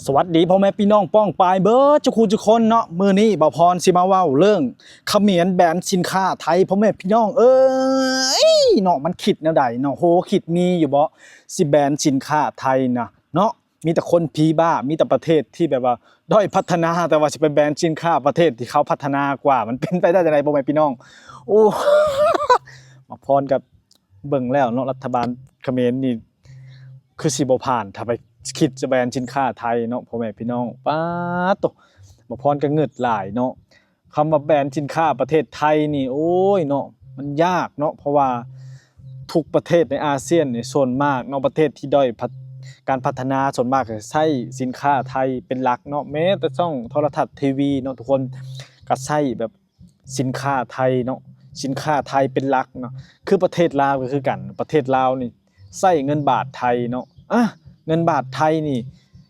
ສະຫວັດດີພໍ່ແມ່ພີ່ນ້ອງປ້ອງປາຍເບິດທຸກຄູ່ທຸກຄົນເນາະ. ມື້ນີ້ບ່າວພອນຊິມາເວົ້າເລື່ອງຂະເໝນແບນສິນຄ້າໄທ ພໍ່ແມ່ພີ່ນ້ອງເອີຍເນາະ. ມັນຄິດແນວໃດເນາະ ໂຫ ຄິດມີຢູ່ບໍ່ ຊິແບນສິນຄ້າໄທນະເນາະ. ມີແຕ່ຄົນຜີບ້າ ມີແຕ່ປະເທດທີ່ແບບວ່າດ້ອຍພັດທະນາ ແຕ່ວ່າຊິໄປແບນສິນຄ້າປະເທດທີ່ເຂົາພັດທະນາກວ່າ ມັນເປັນໄປໄດ້ຈັ່ງໃດພໍ່ແມ່ພີ່ນ້ອງ. ໂອ້ ບ່າວພອນກໍເບິ່ງແລ້ວເນາະ ລັດຖະບານຂະເໝນນີ້ ຄືຊິບໍ່ຜ່ານ ຖ້າໄປຄິດຈະແບນສິນຄ້າໄທເນາະ ພໍ່ແມ່ພີ່ນ້ອງ. ປາດໂທ້ ບ່າວພອນກໍງຶດຫຼາຍເນາະ. ຄຳວ່າແບນສິນຄ້າປະເທດໄທນີ້ ໂອ້ຍເນາະ ມັນຍາກເນາະ ເພາະວ່າທຸກປະເທດໃນອາຊຽນນີ້ ສ່ວນມາກເນາະ ປະເທດທີ່ດ້ອຍພັດ ການພັດທະນາ ສ່ວນມາກກໍໃຊ້ສິນຄ້າໄທເປັນຫຼັກເນາະ. ແມ້ແຕ່ຊ່ອງໂທລະທັດ ທີວີ ເນາະ ທຸກຄົນກໍໃຊ້ແບບ ສິນຄ້າໄທເນາະ ສິນຄ້າໄທເປັນຫຼັກເນາະ. ຄືປະເທດລາວກໍຄືກັນ ປະເທດລາວນີ້ໃຊ້ເງິນບາດໄທເນາະ. ອາ ເງິນບາດໄທນີ້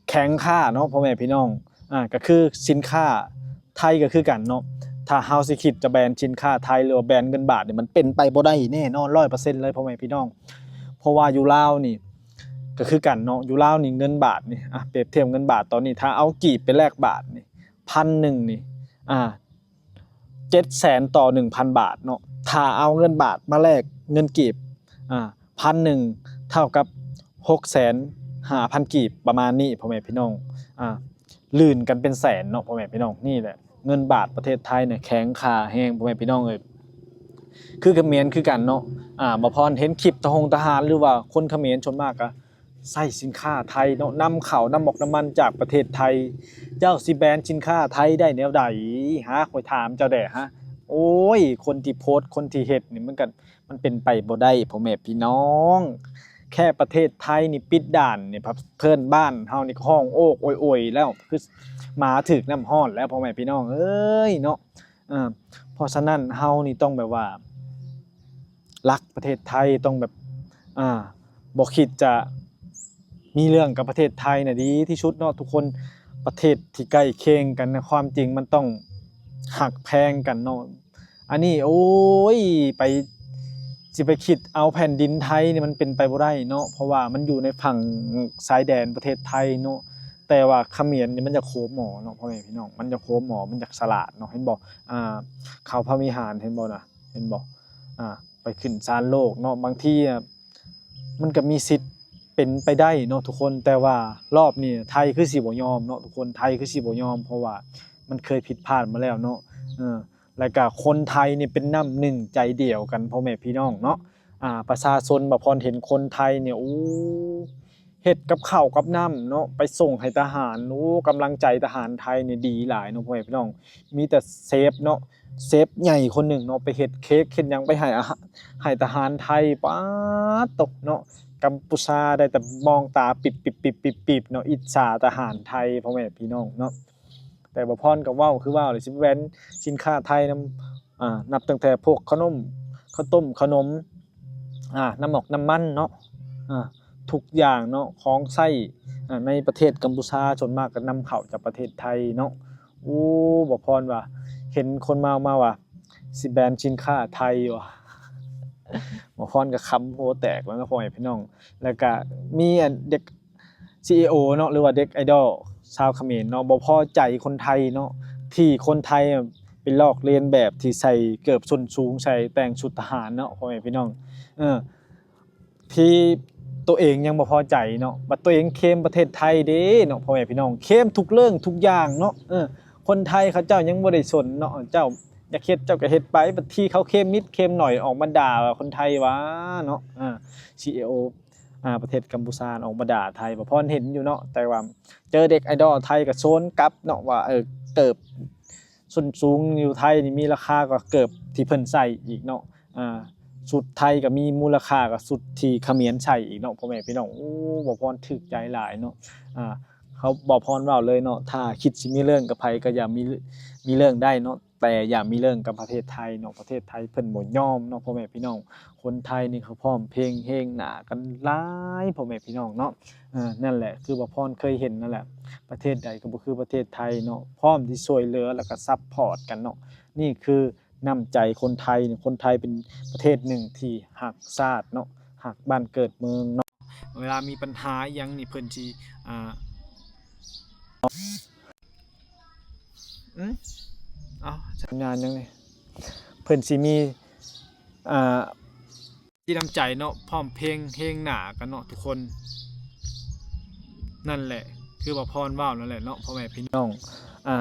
ແຂງຄ່າເນາະ ພໍ່ແມ່ພີ່ນ້ອງ. ອາ ກໍຄືສິນຄ້າໄທກໍຄືກັນເນາະ. ຖ້າເຮົາຊິຄິດຈະແບນສິນຄ້າໄທ ຫຼືວ່າແບນເງິນບາດນີ້ ມັນເປັນໄປບໍ່ໄດ້ແນ່ນອນ ຮ້ອຍເປີເຊັນເລີຍ ພໍ່ແມ່ພີ່ນ້ອງ. ເພາະວ່າຢູ່ລາວນີ້ກໍຄືກັນເນາະ ຢູ່ລາວນີ້ເງິນບາດນີ້ ອາ ປຽບທຽບເງິນບາດຕອນນີ້ ຖ້າເອົາກີບໄປແລກບາດນີ້ ພັນໜຶ່ງນີ້ ອາ ເຈັດແສນຕໍ່ໜຶ່ງພັນບາດເນາະ. ຖ້າເອົາເງິນບາດມາແລກເງິນກີບ ອາ ພັນໜຶ່ງເທົ່າກັບຫົກແສນຫ້າພັນກີບ ປະມານນີ້ ພໍ່ແມ່ພີ່ນ້ອງ. ອາ ລື່ນກັນເປັນແສນເນາະ ພໍ່ແມ່ພີ່ນ້ອງ. ນີ້ແຫຼະ ເງິນບາດປະເທດໄທນີ້ແຂງຄ່າແຮງ ພໍ່ແມ່ພີ່ນ້ອງເອີຍ. ຄືຂະເໝນຄືກັນເນາະ. ອາ ບ່າວພອນເຫັນຄລິບທະຫົງທະຫານ ຫຼືວ່າຄົນຂະເໝນສ່ວນມາກກໍ ໃຊ້ສິນຄ້າໄທເນາະ ນຳເຂົ້ານ້ຳໝອກນ້ຳມັນຈາກປະເທດໄທ. ເຈົ້າຊິແບນສິນຄ້າໄທໄດ້ແນວໃດ? ຫາ ຂ້ອຍຖາມເຈົ້າແດ່ ຫາ. ໂອ້ຍ ຄົນທີ່ໂພສ ຄົນທີ່ເຮັດນີ້ ມັນກໍ ມັນເປັນໄປບໍ່ໄດ້ ພໍ່ແມ່ພີ່ນ້ອງ. ແຄ່ປະເທດໄທນີ້ປິດດ່ານນີ້ ເພື່ອນບ້ານເຮົານີ້ກໍຮ້ອງໂອກໂອຍໆແລ້ວ ຄືໝາຖືກນ້ຳຮ້ອນແລ້ວ ພໍ່ແມ່ພີ່ນ້ອງເອີຍເນາະ. ເອີ ເພາະສະນັ້ນເຮົານີ້ຕ້ອງແບບວ່າ ລັກປະເທດໄທ ຕ້ອງແບບ ອາ ບໍ່ຄິດຈະມີເລື່ອງກັບປະເທດໄທນະ ດີທີ່ສຸດເນາະທຸກຄົນ. ປະເທດທີ່ໃກ້ຄຽງກັນນະ ຄວາມຈິງມັນຕ້ອງຮັກແພງກັນເນາະ. ອັນນີ້ ໂອ້ຍ ໄປ ຊິໄປຄິດເອົາແຜ່ນດິນໄທນີ້ ມັນເປັນໄປບໍ່ໄດ້ເນາະ ເພາະວ່າມັນຢູ່ໃນຝັ່ງຊາຍແດນປະເທດໄທເນາະ. ແຕ່ວ່າຂະເໝນນີ້ມັນຢາກໂຄມໝໍເນາະ ພໍ່ແມ່ພີ່ນ້ອງ ມັນຢາກໂຄມໝໍ ມັນຢາກສະຫຼາດເນາະ. ເຫັນບໍ່ ອາ ເຂົ້າພະວິຫານ ເຫັນບໍ່ນະ ເຫັນບໍ່ ອາ ໄປຂຶ້ນສານໂລກເນາະ. ບາງທີອະ ມັນກໍມີສິດເປັນໄປໄດ້ເນາະທຸກຄົນ. ແຕ່ວ່າລອບນີ້ໄທຄືຊິບໍ່ຍອມເນາະທຸກຄົນ ໄທຄືຊິບໍ່ຍອມ ເພາະວ່າມັນເຄີຍຜິດພາດມາແລ້ວເນາະ. ເອີ ແລ້ວກໍຄົນໄທນີ້ເປັນນ້ຳໜຶ່ງໃຈດຽວກັນ ພໍ່ແມ່ພີ່ນ້ອງເນາະ. ອາ ປະຊາຊົນ ບ່າວພອນເຫັນຄົນໄທນີ້ ໂອ້ ເຮັດກັບເຂົ້າກັບນ້ຳເນາະ ໄປສົ່ງໃຫ້ທະຫານ. ໂອ້ ກຳລັງໃຈທະຫານໄທນີ້ດີຫຼາຍເນາະ ພໍ່ແມ່ພີ່ນ້ອງ. ມີແຕ່ເຊຟເນາະ ເຊຟໃຫຍ່ຄົນໜຶ່ງເນາະ ໄປເຮັດເຄ້ກເຮັດຫຍັງໄປໃຫ້ອາຫານ ໃຫ້ທະຫານໄທ. ປາດໂທ້ເນາະ ກຳປູຊາໄດ້ແຕ່ມອງຕາປິບໆໆໆເນາະ ອິດສາທະຫານໄທ ພໍ່ແມ່ພີ່ນ້ອງເນາະ. ແຕ່ບ່າວພອນກໍເວົ້າຄືເວົ້າແຫຼະ ຊິແບນສິນຄ້າໄທນຳ ອາ ນັບຕັ້ງແຕ່ພວກຂະໜົມ ເຂົ້າຕົ້ມ ຂະໜົມ ອາ ນ້ຳໝອກນ້ຳມັນເນາະ ອາ ທຸກຢ່າງເນາະ ຂອງໃຊ້ ອາ ໃນປະເທດກຳປູຊາ ສ່ວນມາກກໍນຳເຂົ້າຈາກປະເທດໄທເນາະ. ໂອ້ ບ່າວພອນວ່າ ເຫັນຄົນມາ ມາວ່າ ຊິແບນສິນຄ້າໄທວ່າ ບ່າວພອນກໍຂຳຫົວແຕກແລ້ວເນາະ ພໍ່ແມ່ພີ່ນ້ອງ. ແລ້ວກະມີອັນເດັກ ຊີອີໂອ ເນາະ ຫຼືວ່າເນັດໄອດອລຊາວຂະເໝນເນາະ ບໍ່ພໍໃຈຄົນໄທເນາະ ທີ່ຄົນໄທໄປລອກລຽນແບບທີ່ໃສ່ເກີບສົ້ນສູງ ໃສ່ແຕ່ງຊຸດທະຫານເນາະ ພໍ່ແມ່ພີ່ນ້ອງ. ເອີ ທີ່ຕົວເອງຍັງບໍ່ພໍໃຈເນາະ ບັດຕົວເອງເຄມປະເທດໄທເດ້ເນາະ ພໍ່ແມ່ພີ່ນ້ອງ ເຄມທຸກເລື່ອງທຸກຢ່າງເນາະ. ເອີ ຄົນໄທເຂົາເຈົ້າຍັງບໍ່ໄດ້ສົນເນາະ ເຈົ້າຢາກເຮັດເຈົ້າກໍເຮັດໄປ ບັດທີເຂົາເຄມນິດເຄມໜ້ອຍອອກມາດ່າວ່າຄົນໄທວ່າເນາະ. ອາ ຊີອີໂອ ອາ ປະເທດກຳປູຊາອອກມາດ່າໄທ ບ່າວພອນເຫັນຢູ່ເນາະ ແຕ່ວ່າເຈີເນັດໄອດອລໄທກໍໂຊນກັບເນາະວ່າ ເອີ ເກີບ ສົ້ນສູງຢູ່ໄທນີ້ມີລາຄາກວ່າເກີບທີ່ເພິ່ນໃສ່ອີກເນາະ. ອາ ຊຸດໄທກໍມີມູນລະຄ່າກວ່າຊຸດທີ່ຂະເໝນໃສ່ອີກເນາະ ພໍ່ແມ່ພີ່ນ້ອງ. ໂອ້ ບ່າວພອນຖືກໃຈຫຼາຍເນາະ. ອາ ເຂົາ ບ່າວພອນເວົ້າເລີຍເນາະ ຖ້າຄິດຊິມີເລື່ອງກັບໃຜກໍຢ່າມີ ມີເລື່ອງໄດ້ເນາະ ແຕ່ຢ່າມີເລື່ອງກັບປະເທດໄທເນາະ. ປະເທດໄທເພິ່ນບໍ່ຍອມເນາະ ພໍ່ແມ່ພີ່ນ້ອງ. ຄົນໄທນີ້ເຂົາພ້ອມເພງເຮງໜ້າກັນຫຼາຍ ພໍ່ແມ່ພີ່ນ້ອງເນາະ. ເອີ ນັ້ນແຫຼະ ຄືບ່າວພອນເຄີຍເຫັນນັ້ນແຫຼະ ປະເທດໃດກໍບໍ່ຄືປະເທດໄທເນາະ ພ້ອມທີ່ຊ່ວຍເຫຼືອ ແລ້ວກໍຊັບພອດກັນເນາະ. ນີ້ຄືນ້ຳໃຈຄົນໄທ ຄົນໄທເປັນປະເທດໜຶ່ງທີ່ຮັກຊາດເນາະ ຮັກບ້ານເກີດເມືອງເນາະ. ເວລາມີບັນຫາອີ່ຫຍັງນີ້ ເພິ່ນຊິ ອ່າ ອືມ ເອົາ ສັນຍານຫຍັງນີ້? ເພິ່ນຊິມີ ອ່າ ທີ່ນ້ຳໃຈເນາະ ພ້ອມເພງເຮງໜ້າກັນເນາະທຸກຄົນ. ນັ້ນແຫຼະ ຄືບ່າວພອນເວົ້ານັ້ນແຫຼະເນາະ ພໍ່ແມ່ພີ່ນ້ອງ. ອ່າ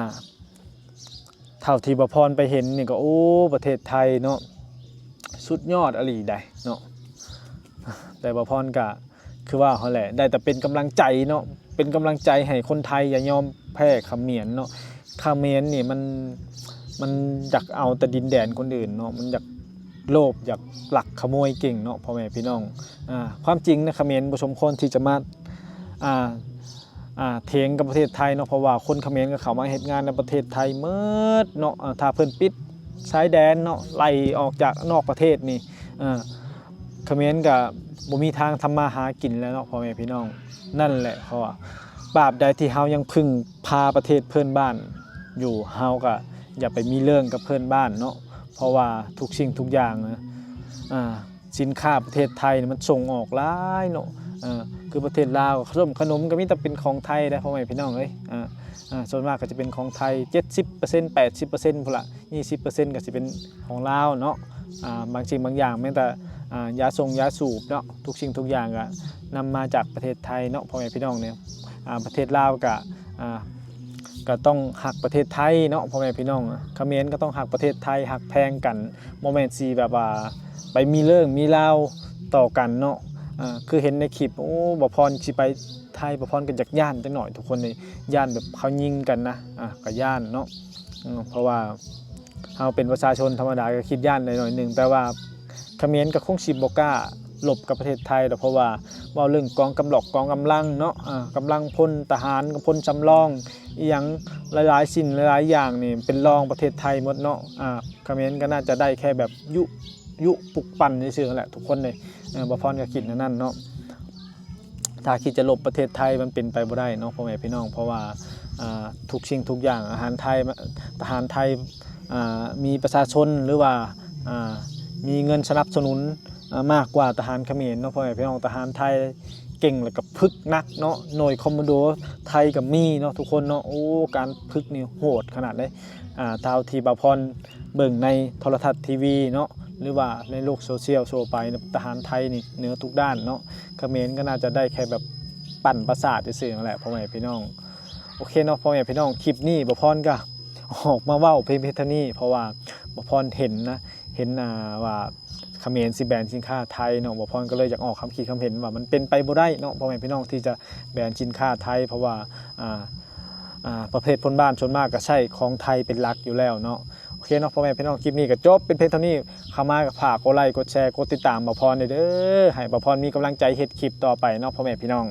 ເທົ່າທີ່ບ່າວພອນໄປເຫັນນີ້ກໍ ໂອ້ ປະເທດໄທເນາະ ສຸດຍອດອີ່ຫຼີໃດເນາະ. ແຕ່ບ່າວພອນກະ ຄືວ່າຫັ້ນແຫຼະ ໄດ້ແຕ່ເປັນກຳລັງໃຈເນາະ ເປັນກຳລັງໃຈໃຫ້ຄົນໄທ ຢ່າຍອມແພ້ຂະເໝນເນາະ. ຂະເໝນນີ້ມັນ ມັນຢາກເອົາແຕ່ດິນແດນຄົນອື່ນເນາະ ມັນຢາກໂລບ ຢາກລັກຂະໂມຍເກັ່ງເນາະ ພໍ່ແມ່ພີ່ນ້ອງ. ອ່າ ຄວາມຈິງນະ ຂະເໝນບໍ່ສົມຄວນທີ່ຈະມາ ອ່າ ອ່າ ເຖິງກັບປະເທດໄທເນາະ ເພາະວ່າຄົນຂະເໝນກໍເຂົ້າມາເຮັດງານໃນປະເທດໄທໝົດເນາະ. ອ່າ ຖ້າເພິ່ນປິດຊາຍແດນເນາະ ໄລ່ອອກຈາກນອກປະເທດນີ້ ອ່າ ຂະເໝນກໍບໍ່ມີທາງທຳມາຫາກິນແລ້ວເນາະ ພໍ່ແມ່ພີ່ນ້ອງ. ນັ້ນແຫຼະ ເພາະວ່າຕາບໃດທີ່ເຮົາຍັງເພິ່ງພາປະເທດເພື່ອນບ້ານຢູ່ ເຮົາກໍຢ່າໄປມີເລື່ອງກັບເພື່ອນບ້ານເນາະ ເພາະວ່າທຸກສິ່ງທຸກຢ່າງນະ ອ່າ ສິນຄ້າປະເທດໄທນີ້ມັນສົ່ງອອກຫຼາຍເນາະ. ເອີ ຄືປະເທດລາວ ຂະໜົມ ຂະໜົມກໍມີແຕ່ເປັນຂອງໄທເດ້ ພໍ່ແມ່ພີ່ນ້ອງເອີຍ. ອ່າ ອ່າ ສ່ວນມາກກໍຈະເປັນຂອງໄທ ເຈັດສິບເປີເຊັນ ແປດສິບເປີເຊັນພຸ້ນລະ ຊາວເປີເຊັນກໍຊິເປັນຂອງລາວເນາະ. ອ່າ ບາງສິ່ງບາງຢ່າງແມ່ນແຕ່ ອ່າ ຢາຊົງຢາສູບເນາະ ທຸກສິ່ງທຸກຢ່າງກໍນຳມາຈາກປະເທດໄທເນາະ ພໍ່ແມ່ພີ່ນ້ອງເນາະ. ອ່າ ປະເທດລາວກໍ ອ່າ ກໍຕ້ອງຮັກປະເທດໄທເນາະ ພໍ່ແມ່ພີ່ນ້ອງ. ຂະເໝນກໍຕ້ອງຮັກປະເທດໄທ ຮັກແພງກັນ ບໍ່ແມ່ນຊິແບບວ່າໄປມີເລື່ອງມີລາວຕໍ່ກັນເນາະ. ອ່າ ຄືເຫັນໃນຄລິບ ໂອ້ ບ່າວພອນຊິໄປໄທ ບ່າວພອນກໍຢາກຢ້ານຈັກໜ້ອຍທຸກຄົນເລີຍ ຢ້ານແບບເຂົາຍິງກັນນະ ອ່າ ກໍຢ້ານເນາະ. ເອີ ເພາະວ່າເຮົາເປັນປະຊາຊົນທຳມະດາກໍຄິດຢ້ານໄດ້ໜ້ອຍໜຶ່ງ ແຕ່ວ່າຂະເໝນກໍຄົງຊິບໍ່ກ້າລົບກັບປະເທດໄທດອກ ເພາະວ່າເວົ້າເລື່ອງກອງກຳລັງ ກອງກຳລັງເນາະ ອ່າ ກຳລັງພົນ ທະຫານ ພົນສຳລອງ ອີ່ຫຍັງຫຼາຍໆສິ່ງຫຼາຍໆຢ່າງນີ້ເປັນລອງປະເທດໄທໝົດເນາະ. ອ່າ ຂະເໝນກໍໜ້າຈະໄດ້ແຄ່ແບບຍຸ ຍຸປຸກປັ່ນຊື່ໆຫັ້ນແຫຼະທຸກຄົນເລີຍ. ເອີ ບ່າວພອນກໍຄິດແນວນັ້ນເນາະ. ຖ້າຄິດຈະລົບປະເທດໄທມັນເປັນໄປບໍ່ໄດ້ເນາະ ພໍ່ແມ່ພີ່ນ້ອງ ເພາະວ່າ ອ່າ ທຸກສິ່ງທຸກຢ່າງ ອາຫານໄທ ທະຫານໄທ ອ່າ ມີປະຊາຊົນ ຫຼືວ່າ ອ່າ ມີເງິນສະໜັບສະໜູນ ອ່າ ມາກກວ່າທະຫານຂະເໝນເນາະ ພໍ່ແມ່ພີ່ນ້ອງ. ທະຫານໄທເກັ່ງ ແລ້ວກໍຝຶກໜັກເນາະ ໜ່ວຍຄອມໂມໂດໄທກໍມີເນາະທຸກຄົນເນາະ. ໂອ້ ການຝຶກນີ້ໂຫດຂະໜາດໃດ ອ່າ ເທົ່າທີ່ບ່າວພອນເບິ່ງໃນໂທລະທັດ ທີວີ ເນາະ ຫຼືວ່າໃນໂລກໂຊຊຽວທົ່ວໄປ ທະຫານໄທນີ້ເໜືອທຸກດ້ານເນາະ. ຂະເໝນກໍໜ້າຈະໄດ້ແຄ່ແບບປັ່ນປະສາດຊື່ໆຫັ້ນແຫຼະ ພໍ່ແມ່ພີ່ນ້ອງ. ໂອເຄເນາະ ພໍ່ແມ່ພີ່ນ້ອງ ຄລິບນີ້ບ່າວພອນກໍອອກມາເວົ້າພຽງ ພຽງເທົ່ານີ້ ເພາະວ່າບ່າວພອນເຫັນນະ ເຫັນ ອ່າ ວ່າຂະເໝນຊິແບນສິນຄ້າໄທເນາະ. ບ່າວພອນກໍເລີຍຢາກອອກຄຳຄິດຄຳເຫັນວ່າມັນເປັນໄປບໍ່ໄດ້ເນາະ ພໍ່ແມ່ພີ່ນ້ອງ ທີ່ຈະແບນສິນຄ້າໄທ ເພາະວ່າ ອ່າ ອ່າ ປະເພດຄົນບ້ານສ່ວນມາກກໍໃຊ້ຂອງໄທເປັນຫຼັກຢູ່ແລ້ວເນາະ. ໂອເຄເນາະ ພໍ່ແມ່ພີ່ນ້ອງ ຄລິບນີ້ກໍຈົບເປັນພຽງເທົ່ານີ້. ເຂົ້າມາກໍຝາກກົດໄລ ກົດແຊ ກົດຕິດຕາມບ່າວພອນແດ່ເດີ ໃຫ້ບ່າວພອນມີກຳລັງໃຈເຮັດຄລິບຕໍ່ໄປເນາະ ພໍ່ແມ່ພີ່ນ້ອງ.